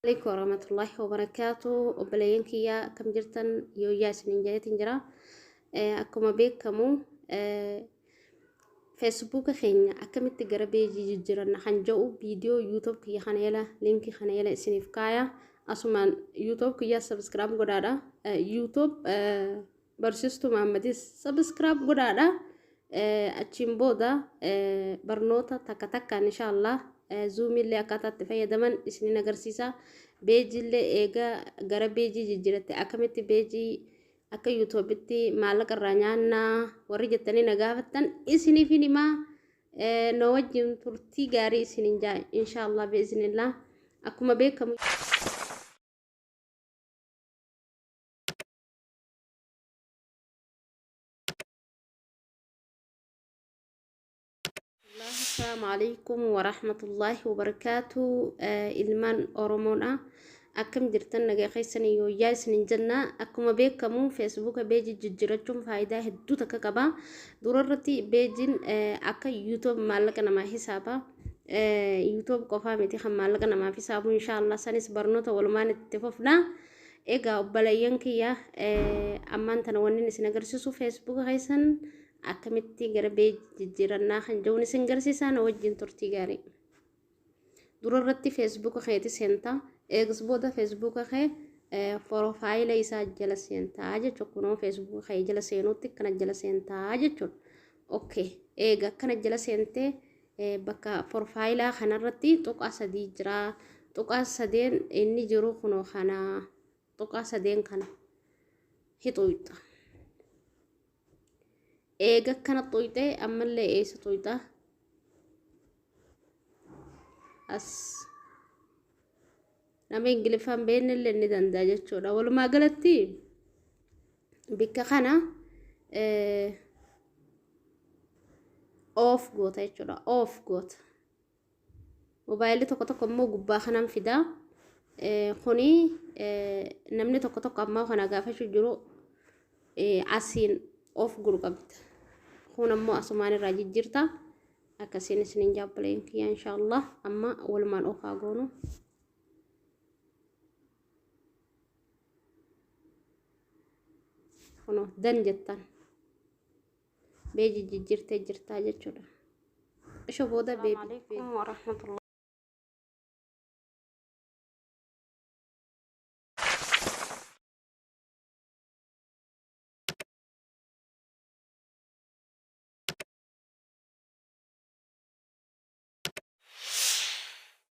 Alaikum warahmatullahi wabarakaatu. Obboleeyyan kiyya, akkam jirtan? Yooyyaa isiniin jedheetiin jira. Akkuma beekamu Feesbuuka keenya akkamitti gara beejii jijjiiranna kan jedhu viidiyoo YouTube kiyya kana jala, liinkii kana jala isiniif kaaya. Asumaan YouTube kiyya subscribe godhaadha. YouTube Barsiistuu Mahammadis subscribe godhaadha. Achiin booda barnoota takka takkaan inshaallah zuumiillee akkaataa itti fayyadaman isiniin agarsiisa. Beejiillee eega gara beejii jijjiiratte akkamitti beejii akka yuutuubitti maallaqa irraa nyaannaa warri jettanii na gaafattan isiniif hin himaa. Na wajjin turtii gaarii isiniin jaa inshaallah biiznillah. Akkuma beekamu. Assalamu alaikum warahmatullahi wabarakatuh. Ilmaan Oromoodha. Akkam jirtan? Nagaa keessanii? Yooyyaa isinin jenna. Akkuma beekamu Feesbuuka beejii jijjiirachuun faayidaa hedduu takka qaba. Dura irratti beejiin akka YouTube maallaqa namaa hisaaba. YouTube qofaa miti kan maallaqa namaaf hisaabu, inshaallah sanis barnoota walumaan itti fufna. Egaa obboleeyyan kiyya, ammaan tana wanni isin agarsiisu Feesbuuka keessan akkamitti gara beejii jijjiirannaa kan jedhuun isin garsiisaa, na wajjin turtii gaarii. Dura irratti Feesbuuka keeti seentaa, eegas booda Feesbuuka kee porofaayila isaa jala seentaa jechuudha. Kunoo Feesbuuka kee jala seenuutti akkana jala seentaa jechuudha. Okay, eega akkana jala seentee bakka porofaayilaa kanarratti tuqaa sadii jira. Tuqaa sadeen inni jiru kunoo kana, tuqaa sadeen kana hixuuxa. Eega akkana xuyxee ammallee eessa xuyxa? As nama Ingiliffaan beeknellee ni danda'a jechuudha. Walumaa galatti bikka kana off goota jechuudha. Off goota. Mobaayilli tokko tokko immoo gubbaa kanan fida. Kuni namni tokko tokko ammaa kana gaafachuu jiru asiin off godhu qabda. Kun ammoo asumaan irraa jijjiirta. Akkasiin isiniin jaabbaleen kiyya, inshaallah amma walumaan off haa goonu. Kunoo dan jettan. Beeji jijjiirtee jirtaa jechuudha. Isho booda beebi. Alaikum warahmatullahi.